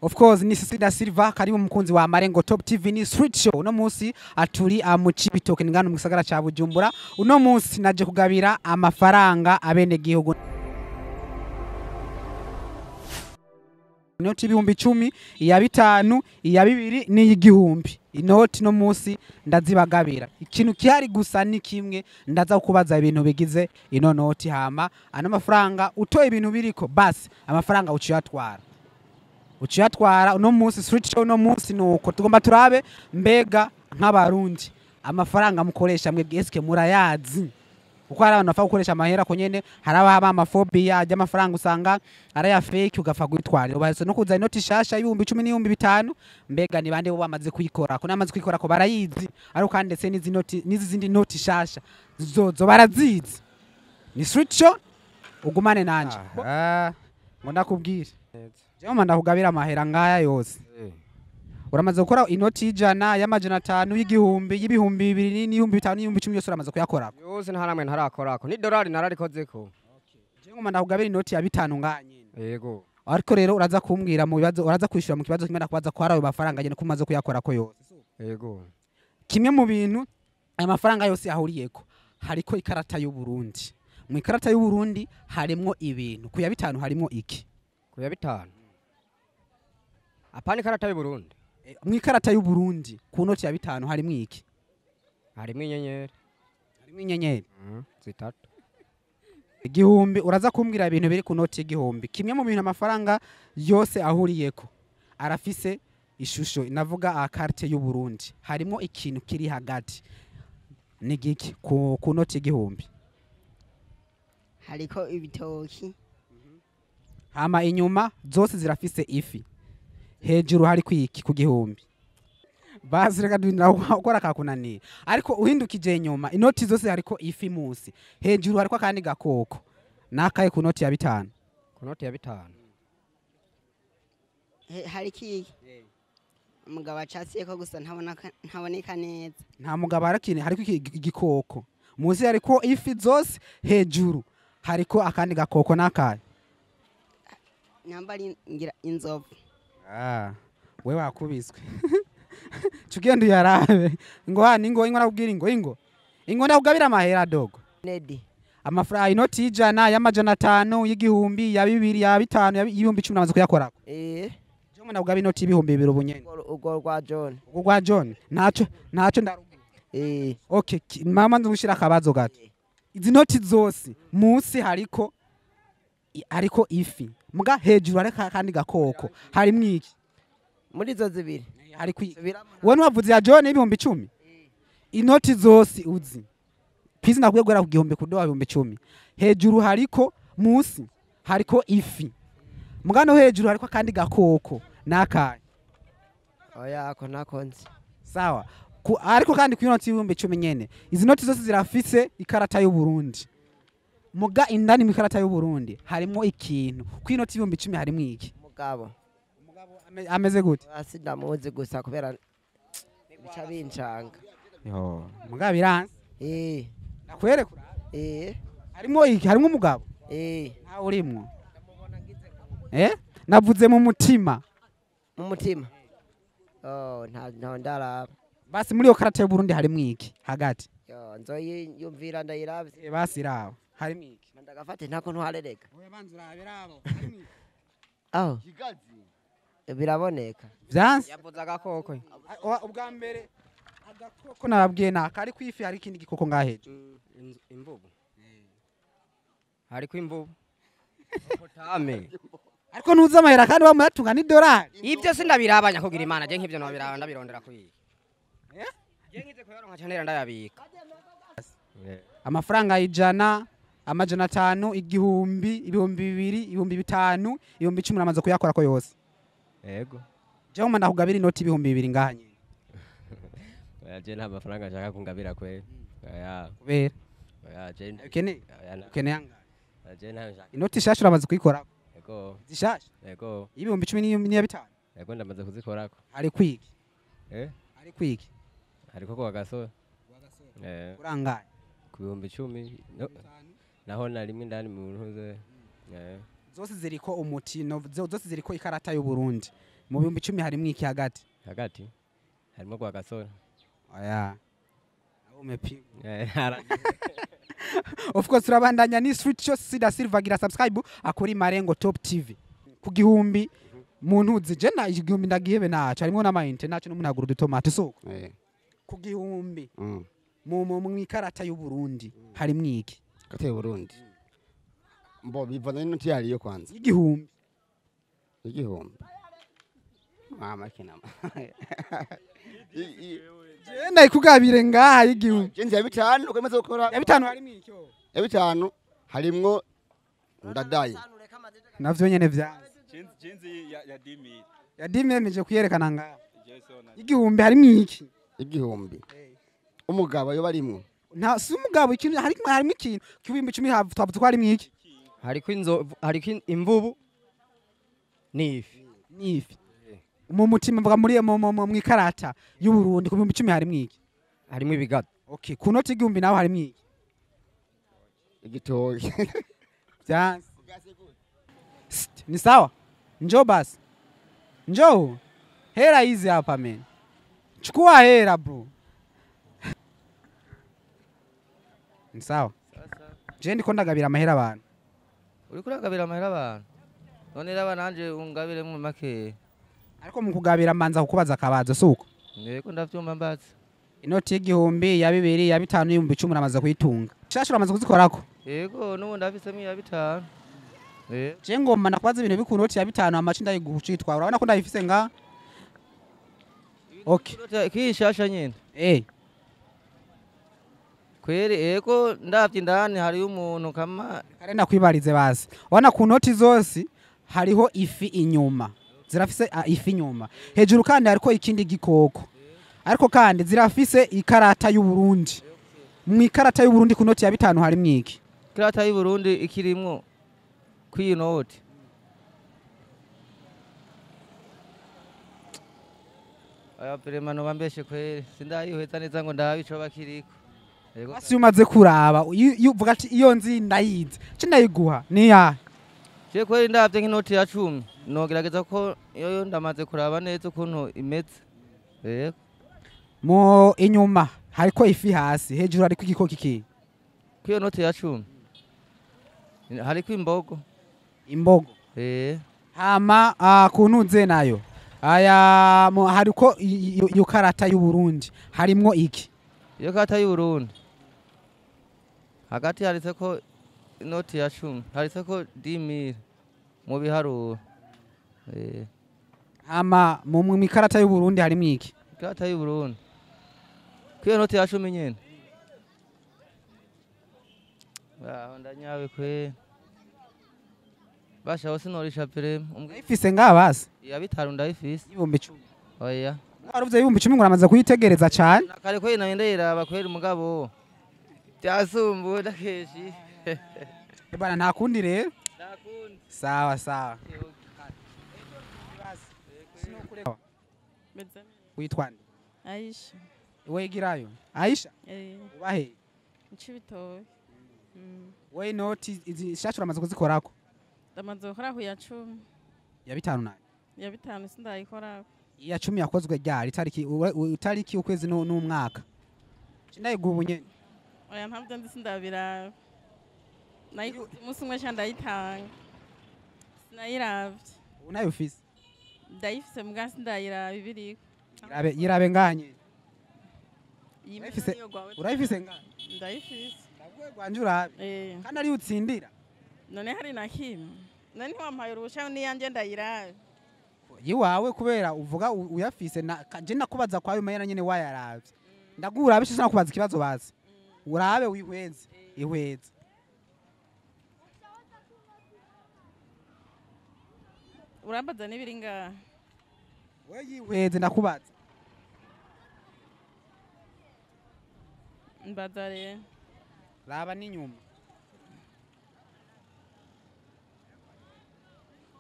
Of course ni Sisida Silva, karibu mukunzi wa Marengo Top TV, ni Street Show. Uno munsi aturi mu Cibitoke ngano mu gisagara ca Bujumbura. Uno munsi naje kugabira amafaranga abene gihugu. Inoti 10,000, iya 5, iya 2 n'iy'igihumbi. Inoti no munsi ndazibagabira. Ikintu kihari gusa ni kimwe, ndaza kubaza ibintu bigize ino noti, hama ano mafaranga utoye ibintu biriko basi amafaranga uciyatwara. Uciyatwara uno munsi Street Show uno munsi nuko tugomba turabe mbega nk'abarundi amafaranga mukoresha mwebwe eske murayazi? Kuko hari abantu bapfa gukoresha amahera ko nyene, hari ababa amafobia ajya amafaranga usanga araya fake ugafa gwitwarira. Ubahise no kuza inoti shasha 10,000 n'ibihumbi 5, mbega ni bande bo bamaze kuyikora ko namaze kuyikora ko barayizi, ariko kandi ndetse n'izi noti n'izi zindi noti shasha zozo barazizi. Ni Street Show, ugumane nanje. Ngo ndakubwire jewe manda kugabira amahera ngaya yose. Uramaze gukora inoti y'ijana, y'amajana 5, y'igihumbi, y'ibihumbi 2 n'ibihumbi 5 n'ibihumbi 10 yose uramaze kuyakora. Yose ntaramwe ntarakorako, ni dolari nararikozeko. Jewe ngoma ndakugabira inoti ya 5 ngaya nyene. Yego. Ariko rero uraza kumbwira mu bibazo, uraza kwishura mu kibazo kimwe ndakubaza ko hari ayo mafaranga nyene kumaze kuyakorako yose. Yego. Kimwe mu bintu aya mafaranga yose ahuriyeko, hariko ikarata y'u Burundi. Mu ikarata y'u Burundi harimwo ibintu. Ku ya 5 harimwo iki? Ku ya 5. Apana ikarata y'u Burundi. Mu ikarata y'u Burundi ku noti ya 5 harimwo iki? Harimwo inyenyeri. Harimwo inyenyeri. Zitatu. Igihumbi, uraza kumbwira ibintu biri ku noti y'igihumbi. Kimwe mu bintu amafaranga yose ahuriyeko, arafise ishusho inavuga a carte y'u Burundi. Harimwo ikintu kiri hagati. Ni giki ku noti y'igihumbi? Hariko ibitoki. Hama inyuma zose zirafise ifi. Hejuru hari kwiki ku gihumbi. Basi reka duhindura ukora kakunaniye. Ariko uhindukije inyuma inoti zose hariko ifi munsi. Hejuru hariko akandi gakoko. Nakaye ku noti ya 5. Ku noti ya 5. Hariko iki? Umugabo acasiye ko gusa ntaboneka neza. Nta mugabo arakine, hariko igikoko. Munsi hariko ifi zose, hejuru hariko akandi gakoko nakaye. Nambari ngira inzovu. We wakubiswe. Tugende yarabe. Ngo hani ingo ingo nakubwira ingo ingo. Ingo ndakugabira amahera dogo. Nedi. Amafaranga inoti y'ijana, y'amajana 5, y'igihumbi, ya 2, ya 5, y'ibihumbi 10 namaze kuyakorako. Jomwe ndakugabira inoti y'ibihumbi 2 ubunyene. Ugo rwa John. Ugo rwa John. Naco naco ndarubwira. Okay, mama nzugushira akabazo gato. Izi noti zose munsi hariko ifi. Muga hejuru hariko kandi gakoko. Harimwo iki? Muri zo zibiri. Hariko wewe nwavuze ya John 10,000. Inoti zose uzi. Pizi nakwiye guhera ku gihumbi kudoha 10,000. Hejuru hariko munsi hariko ifi. Muga no hejuru hariko kandi gakoko nakaye. Oya ako nakonzi. Sawa. Ariko kandi ku inoti 10,000 nyene. Izi noti zose zirafise ikarata y'u Burundi. Muga indani mu ikarata y'u Burundi harimwo ikintu. Ku inoti 10,000 harimwo iki? Mugabo. Mugabo ameze gute? Asi ndamuzi gusa kubera bica bincanga. Yo, mugabo iranze. Nakwerekura. Harimwo iki? Harimwo umugabo? Nta urimwo. Navuze mu mutima. Mu mutima. Oh, nta ndaraba. Basi muri yo karata y'u Burundi harimwo iki hagati? Yo, nzoyumvira ndayirabe. Basi rawo. Harimwo iki? Ndagafate ntako ntwarereka. Oya banza urabe rabo. Aho. Biraboneka. Vyanse? Yavuze agakoko. Ubwa mbere agakoko nababwiye naka ari kwifi hari ikindi gikoko ngaheje. Imvubu. Hariko imvubu. Potame. Ariko ntuza amahera kandi bamuyatunga ni dolari. Ivyo sindabirabanya kugira Imana je nk'ivyo nobiraba ndabirondera kuyi. Je nkize kuyaronka cyane ndayabika. Amafaranga 100, 500, igihumbi, 2,000, 5,000, 10,000 namaze kuyakora ko yose. Yego. Jewe ndakugabira inoti 2,000 ngaha nyene. Oya je nta mafaranga nshaka kungabira kwe. Oya. Kubera. Oya je. Ukene. Ukene yanga. Je nta nshaka. Inoti shasha uramaze kuyikora. Yego. Zishasha? Yego. 10,000 n'iya 5. Yego ndamaze kuzikorako. Hari kwiki? Hari kwiki? Hariko kwa gasore. Urangaye. Ku 10,000. Naho narimwe ndani mu ntuze. Zose ziriko umutino, zose ziriko ikarata y'u Burundi. Mu 10,000 harimwo iki hagati? Hagati harimo kwa gasore. Oya. Aho umepigwa. Eh, Of course turabandanya ni Street Show Sida Silva, gira subscribe akuri Marengo Top TV. Ku 1000 mu ntuzi je na 1000 ndagihebe naco harimo n'amayinte naco n'umuntu agura udutomate soko. Eh. Ku 1000 mu mwikarata y'u Burundi harimwo iki? Kateye Burundi. Mbo bivana n'inoti yariyo kwanza. 1000. 1000. Mama kinama. Je ndayikugabire ngaha 1000. Jenzi ya 5 ukomeza gukora. Ya 5 harimwo iki? Ya 5 harimwo ndadaye. Navyo nyene vyanze. Jenzi ya dimi. Ya dimi yemeje kuyerekana ngaha. 1000 harimwo iki? 1000. Umugabo yo barimwo. Nta si umugabo ikintu harimo ikintu 10,000 twavuze ko harimo iki? Hariko inzovu, hariko imvubu n'ifi. N'ifi. Mu mutima mvuga muri mu ikarata y'u Burundi ku 10,000 harimo iki? Harimo ibigato. Okay, ku noti 1000 naho harimo iki? Igitoki. Vyanze. Ni sawa? Njoo basi. Njoo. Hera hizi hapa men. Chukua hera bro. Ni sawa? Je ndiko ndagabira amahera abantu. Uriko uragabira amahera abantu? None raba nanje ungabire mu make. Ariko mu kugabira manza kukubaza akabazo suko. Yego ndavyumva mbaza. Inoti 1000 ya 2 ya 5 10,000 uramaze kuyitunga. Shasha uramaze kuzikorako? Yego nubu ndafisemo ya 5. Eh. Je ngomba nakubaza ibintu biku noti ya 5 amaci ndayigucitwa. Urabona ko ndayifise nga? Okay. Kishasha nyene. Eh. Kweri ego ndavye indani hari umuntu kama kare nakwibarize basi. Wana ku noti zose hariho ifi inyuma. Zirafise ifi inyuma. Hejuru kandi hariko ikindi gikoko. Ariko kandi zirafise ikarata y'u Burundi. Mu ikarata y'u Burundi ku noti ya 5 harimwo iki? Ikarata y'u Burundi ikirimwo kwi noti. Aya prema no bambeshe kweri sindayihweza neza ngo ndabe ico bakiriko. Basi umaze kuraba uvuga ati iyo nzi ndayizi ce ndayiguha niya. Je kweri ndavye nk'inoti ya 10 nogerageza ko iyo ndamaze kuraba neza ukuntu imeze. Yego. Mu inyuma hariko ifi hasi hejuru hariko igikoko iki? Kwiyo noti ya 10 hariko imbogo. Imbogo. Eh. Hama kuntuze nayo aya hariko iyo karata y'u Burundi harimwo iki? Iyo karata y'u Burundi hagati haritseko ko inoti ya 10 haritseko ko 10000 mu biharuro. Eh. Hama mu ikarata y'u Burundi harimwo iki? Ikarata y'u Burundi kwiyo noti ya 10 nyene. Aho ndanyawe kwe. Basha hose norisha prem. Ifise ngaha basi. Ya 5 ndayifise. 10,000. Oya. Waruvuze 10,000 ngo uramaze kuyitegereza cyane. Kare ko ndayiraba kwera umugabo. Byasumbuye ndakeshi. Bana nta kundi rero. Nta kundi. Sawa sawa. Witwa nde? Aisha. Wegirayo. Aisha? Eh. Ubahe? Ncibitoke. We noti izi shasha uramaze kuzikorako? Ndamaze gukora ku ya 10. Ya 5 nayo? Ya 5 sindayikorako. Ya 10 yakozwe ryari itariki ukwezi n'umwaka. Ndayiguha ubu nyene. Oya ntabyo ndi sindabiraba. Nayikoze umunsi umwe ca ndayitanga. Sinayiravye. Ubu nayo ufise? Ndayifise muga sindayiraba ibiriko. Yirabe yirabe nganye. Urayifise nganye? Ndayifise. Ndaguye gwanje urabe. Eh. Kandi ari utsindira. None hari na kimwe. None ntiwampaye uruhusha niyanje ndayirabe. Yiwawe kubera uvuga uyafise na je nakubaza kwayo mayera nyene wayaravye. Ndagura bishe sinakubaza ikibazo bazi. Urabe wihweze, ihweze. Urambaza nibiri ngaha. We yihweze ndakubaza. Mbaza rero. Raba n'inyuma.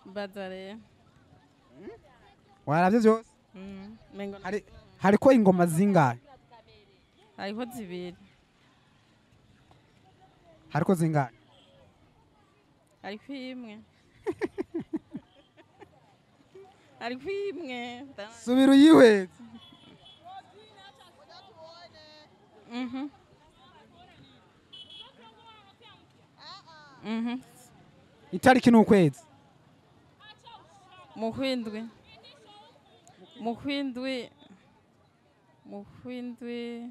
Mbaza rero. Waravye vyose? Hariko ingoma zingahe? Hariho zibiri. Hariko zingahe? Hariko imwe. Ariko imwe. Subira uyihweze. Mhm. Mhm. Itariki n'ukwezi. Mu kwindwi. Mu kwindwi. Mu kwindwi.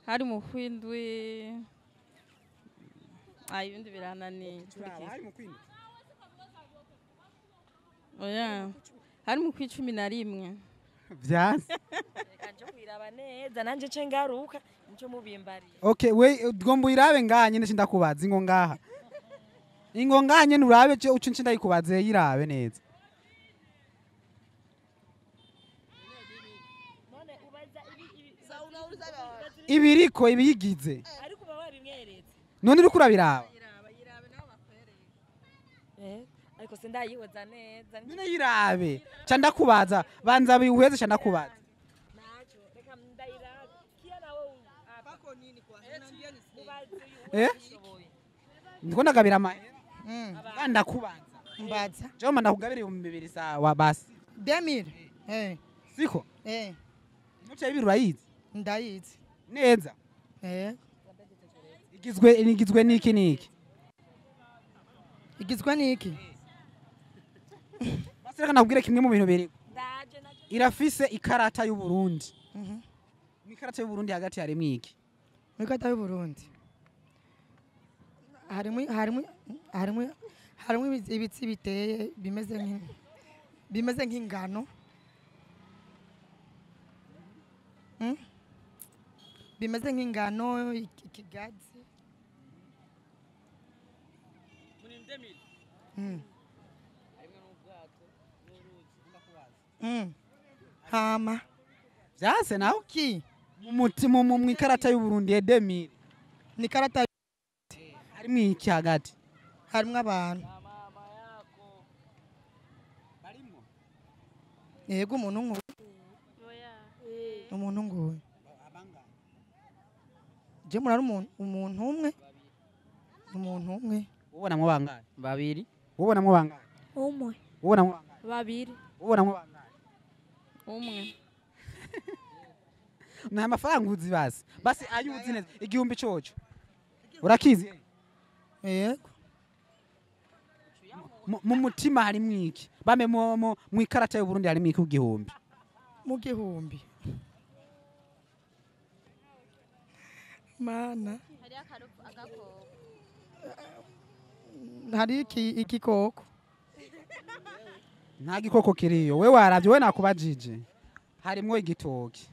Hari mu kwindwi. Ayi ibindi birananiye. Oya. Hari mu kwicumi na rimwe. Vyanse. Reka nje kuyiraba neza nanje nce ngaruka nico mubimbariye. Okay, we gomba uyirabe ngaha nyene ndakubaza ingo ngaha. Ingo ngaha nyene urabe ce ucu nci ndayikubaze yirabe neza. None ubaza ibi Ibiriko ibiyigize. Ariko uba wabimweretse. None uriko urabiraba. Ariko sindayihoza neza. None yirabe. Ca ndakubaza, banza bihweze ca ndakubaza. Nacho reka ndayirabe. Kia nawe Pako nini kwa? Unaambia ni Eh? Ndiko ndagabira amahera. Ndakubaza. Mbaza. Joma ndakugabira 2000 sawa basi. 2000. Eh. Siko? Eh. Inoti ya bibiri urayizi? Ndayizi. Neza. Eh. Igizwe niki niki? Igizwe niki? Basi reka nakubwire kimwe mu bintu biri. Irafise ikarata y'u Burundi. Mhm. Mu ikarata y'u Burundi hagati harimo iki? Mu ikarata y'u Burundi. Harimo ibiti biteye bimeze nk'ingano. Bimeze nk'ingano ikigazi. Hama. Vyase nawe? Ki? Mu mu ikarata y'u Burundi ya 2000. Ni karata harimo iki hagati? Harimo abantu. Yego umuntu nguyu. Umuntu nguyu. Je murari umuntu umwe. Umuntu umwe. Ubona mwo bangahe? Babiri. Ubona mwo bangahe? Umwe. Ubona mwo bangahe? Babiri. Ubona mwo bangahe? Umwe. Nta mafaranga uzi basi. Basi ayuzi neza igihumbi coco. Urakizi? Yego. Mu mutima harimo iki? Bame mu ikarata y'u Burundi harimo iki igihumbi? Mu gihumbi. Mana. Hari agakoko. Hari igikoko. Nta gikoko kiriyo. We waravye we nakubajije. Harimwo igitoki.